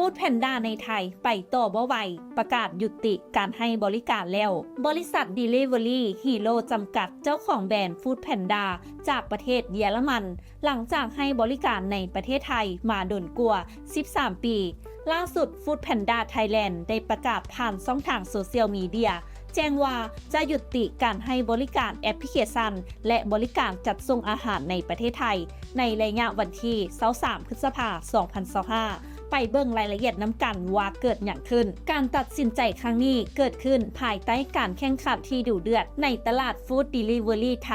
Foodpanda ໃນໄທໄປຕໍ່ບໍ່ໄຫວ, ປະກາດຍຸຕິການໃຫ້ບໍລິການແລ້ວ. ບໍລິສັດ Delivery Hero ຈຳກັດ ເຈົ້າຂອງແບຣນ Foodpanda ຈາກປະເທດເຢຍລະມັນ ຫຼັງຈາກໃຫ້ບໍລິການໃນປະເທດໄທມາດົນກວ່າສິບສາມປີ. ລ່າສຸດ Foodpanda Thailand ໄດ້ປະກາດຜ່ານຊ່ອງທາງໂຊຊຽວມີເດຍ ແຈ້ງວ່າຈະຍຸຕິການໃຫ້ບໍລິການແອັບພລິເຄຊັນ ແລະ ບໍລິການຈັດສົ່ງອາຫານໃນປະເທດໄທ ໃນໄລຍະວັນທີຊາວສາມ ພຶດສະພາ ສອງພັນຊາວຫ້າ. ໄປເບິ່ງລາຍລະອຽດນຳກັນວ່າເກີດຫຍັງຂຶ້ນ. ການຕັດສິນໃຈຄັ້ງນີ້ເກີດຂຶ້ນພາຍໃຕ້ການແຂ່ງຂັນທີ່ດຸເດືອດໃນຕະຫຼາດ Food Delivery ໄທ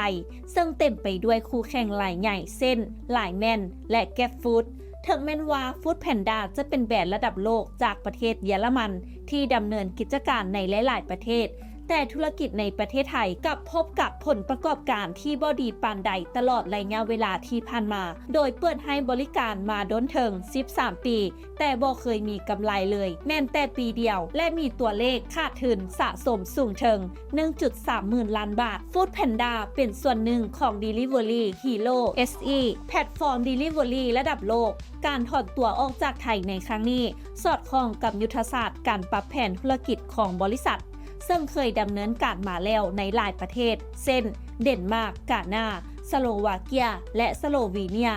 ເຊິ່ງເຕັມໄປດ້ວຍຄູ່ແຂ່ງລາຍໃຫຍ່ ເຊັ່ນ Line Man ແລະ GrabFood. ເຖິງແມ່ນວ່າ Foodpanda ຈະເປັນແບຣນລະດັບໂລກຈາກປະເທດເຢຍລະມັນ ທີ່ດຳເນີນກິດຈະການໃນຫຼາຍໆປະເທດ, ແຕ່ທຸລະກິດໃນປະເທດໄທກັບພົບກັບຜົນປະກອບການທີ່ບໍ່ດີປານໃດຕະຫຼອດໄລຍະເວລາທີ່ຜ່ານມາ, ໂດຍເປີດໃຫ້ບໍລິການມາດົນເຖິງສິບສາມປີ, ແຕ່ບໍ່ເຄີຍມີກຳໄລເລີຍ ແມ່ນແຕ່ປີດຽວ ແລະ ມີຕົວເລກຂາດທຶນສະສົມສູງເຖິງໜຶ່ງຈຸດສາມໝື່ນລ້ານບາດ. Foodpanda ເປັນສ່ວນໜຶ່ງຂອງ Delivery Hero SE ແພລດຟອມ Delivery ລະດັບໂລກ. ການຖອນຕົວອອກຈາກໄທໃນຄັ້ງນີ້ ສອດຄ່ອງກັບຍຸດທະສາດການປັບແຜນທຸລະກິດຂອງບໍລິສັດ ເຊິ່ງເຄີຍດຳເນີນການມາແລ້ວໃນຫຼາຍປະເທດ ເຊັ່ນ ເດນມາກ, ການາ, ສະໂລວາເກຍ ແລະ ສະໂລວີເນຍ.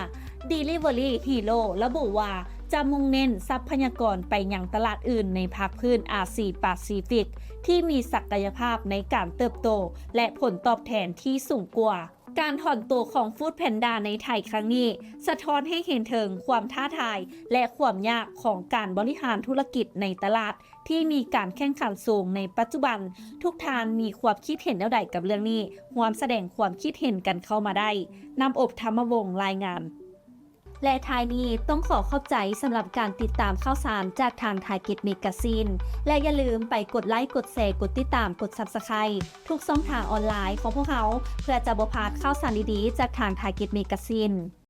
Delivery Hero ລະບຸວ່າຈະມຸ່ງເນັ້ນຊັບພະຍາກອນໄປຍັງຕະຫຼາດອື່ນໃນພາກພື້ນອາຊີປາຊີຟິກ ທີ່ມີສັກກະຍະພາບໃນການເຕີບໂຕ ແລະ ຜົນຕອບແທນທີ່ສູງກວ່າ. ການຖອນໂຕຂອງ Foodpanda ໃນໄທຄັ້ງນີ້ ສະທ້ອນໃຫ້ເຫັນເຖິງຄວາມທ້າທາຍ ແລະ ຄວາມຍາກຂອງການບໍລິຫານທຸລະກິດໃນຕະຫຼາດທີ່ມີການແຂ່ງຂັນສູງໃນປັດຈຸບັນ. ທຸກທ່ານມີຄວາມຄິດເຫັນແນວໃດກັບເລື່ອງນີ້? ຮ່ວມສະແດງຄວາມຄິດເຫັນກັນເຂົ້າມາໄດ້. ນ້ຳອົບ ທຳມະວົງ ລາຍງານ. ແລະ ທ້າຍນີ້ຕ້ອງຂໍຂອບໃຈສຳລັບການຕິດຕາມຂ່າວສານຈາກທາງ Target Magazine ແລະ ຢ່າລືມໄປກົດໄລ, ກົດແຊ, ກົດຕິດຕາມ, ກົດ Subscribe ທຸກຊ່ອງທາງອອນລາຍຂອງພວກເຮົາ ເພື່ອຈະບໍ່ພາດຂ່າວສານດີໆຈາກທາງ Target Magazine.